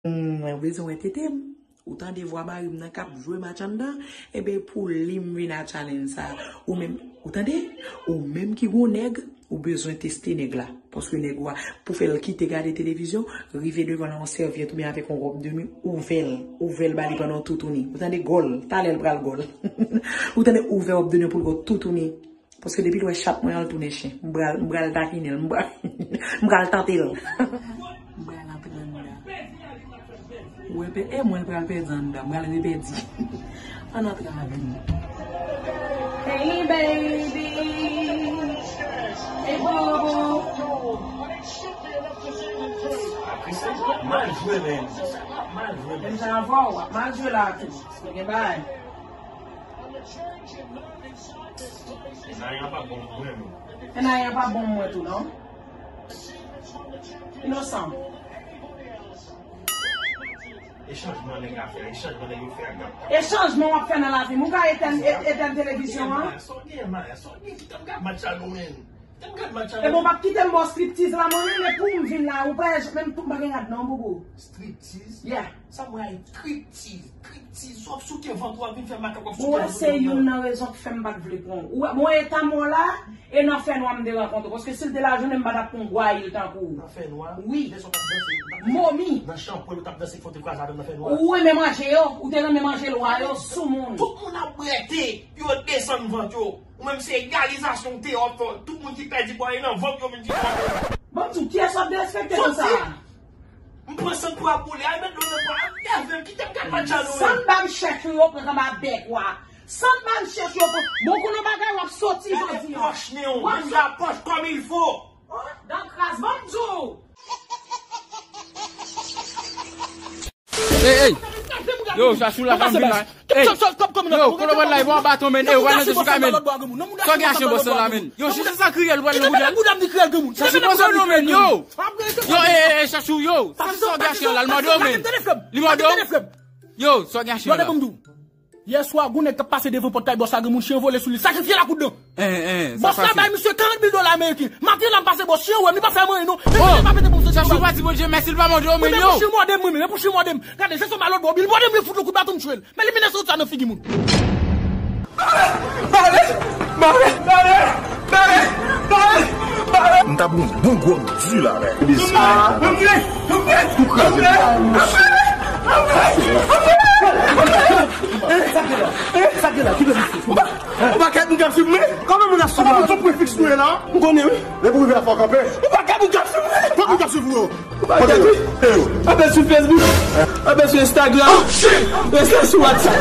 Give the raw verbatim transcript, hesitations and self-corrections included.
Hmm, ou bezwen wè tete m. Ou tande vwa mari m nan k ap jwe match anndan? Enben, pou li m vin a challenge sa. Ou menm, ou tande? Ou menm ki gon nèg, ou bezwen teste nèg la. Paske nèg ou a, pou fè l kite gade televizyon, rive devan l yon sèvyèt oubyen avèk yon wòb de nwi, ouvè l, ouvè l ba li pandan w toutouni. Ou tande? Gòl, talè l pral gòl. Ou tande? Ouvè wòb de nwi pou l gòl toutouni. Paske depi l wè chat mwen an, l tounen chen. M pral, m pral takinen l, m pral, m pral tante l. M pral antre anndan. Ou wè, e mwen l pral pèdi anndan, m pral repèdi. Ann antre avè m. Hey, baby. Hey, bobo. Mal jwe, men. Mal jwe, men. Menm jan avè w, w ap mal jwe la tou. Gen bagay. Nan yon pa bon mwen, men. E nan yon pa bon mwen tou, non? Inosan. E chanjman nèg la fè, e chanjman nèg yo fè a gap. E chanjman w ap fè nan lavi m, ou ka etèn, e- etèn televizyon an? Sa w gen, Maya, sa w gen, kite m gad match la non, men. Kite m gad match la non. E bon, w p ap kite m ba w striptiz la, mwen menm, e pou m vin la, ou pa, menm pou m pa gen rad non, bobo. Striptiz? Yeah. Sa mwen ay striptiz, striptiz, w ap souke vant ou, w ap vin fè makak, w ap souke vant ou. Ou wè, se youn nan rezon k fè m pa t vle pran w. Ou wè, bon, eta m w la, e nan fènwa m te rankontre w. Paske si l te lajounen, m pa t ap pran w gwayil tankou w. Nan fènwa? Wi. Lè sa w t ap danse, ou t ap danse. Momi. Nan chanpwèl, ou t ap danse, fò w te kwaze avè m nan fènwa. Ou renmen manje yo, ou te renmen manje lwa yo, soumoun. Tout moun ap bwete, yo desann vant yo. Ou menm se egalizasyon w te ofè, tout moun ki pèdi pwa yo nan vant yo vin di pwa yo. Ban m di w, kiyès w ap derespekte konsa? Soti! M pran san pou ap boule, al met dlo nan pwa, al lave m, kite m gad match la non. San ba m chèch ou yo pran kòm abèk wa. San ba m chèch ou yo pran. Bon, konnen yon bagay w ap soti jodi an. Pòch nen w, menm la pòch comme il faut. Dan kras, ban m di w. Ey, ey. Yo, Chachou la, fanm vin la. Ey. Yo, Kolobòl la, e bon baton, men. Ey, ou pral nan Jessica, men. Sa w gen a chen bòs la, men. Yo, Chachou sa kriye l, ou pral nan bouda l. Chachou, poze w non, men, yo. Yo, ey, ey, ey, Chachou, yo. Sa, sa w gen a chen la, l mòde w, men. Li mòde w. Yo, sa w gen a chen la. Yèswa, gon nèg t ap pase devan pòtay bòs la, gen moun chen vole sou li, sakrifye l ak kout dan. Bòs la bay misye karant mil dola ameriken. Maten la m pase bòs, chen wè m, li pa fè m anyen non. Chachou pa di Bondye mèsi, li pa mòde w, men yo. Mwen, men pou chen mòde m, mwen, men pou chen mòde m. Gade, jan sa m al lòt bò, li mòde m, li fout l kout baton, m tchwe l. Men li mennen sot sa nan figi moun. Bare! Bare! Bare! Bare! Bare! M ta pran yon bon gòm di la, men. Tou kraze. Sa k gen la? Sa k gen la? Ki lè misye? Ou pa, ou pa kèt moun k ap swiv mwen? Kòman moun ap swiv la? Kòman moun sou prefiks nou ye la? M konnen wi. Lè pou rive la fò w kanpe. Ou pa kèt moun k ap swiv mwen? Fòk moun k ap swiv ou yo. Kote yo? Apèl sou Facebook. Apèl sou Instagram. Reste sou WhatsApp.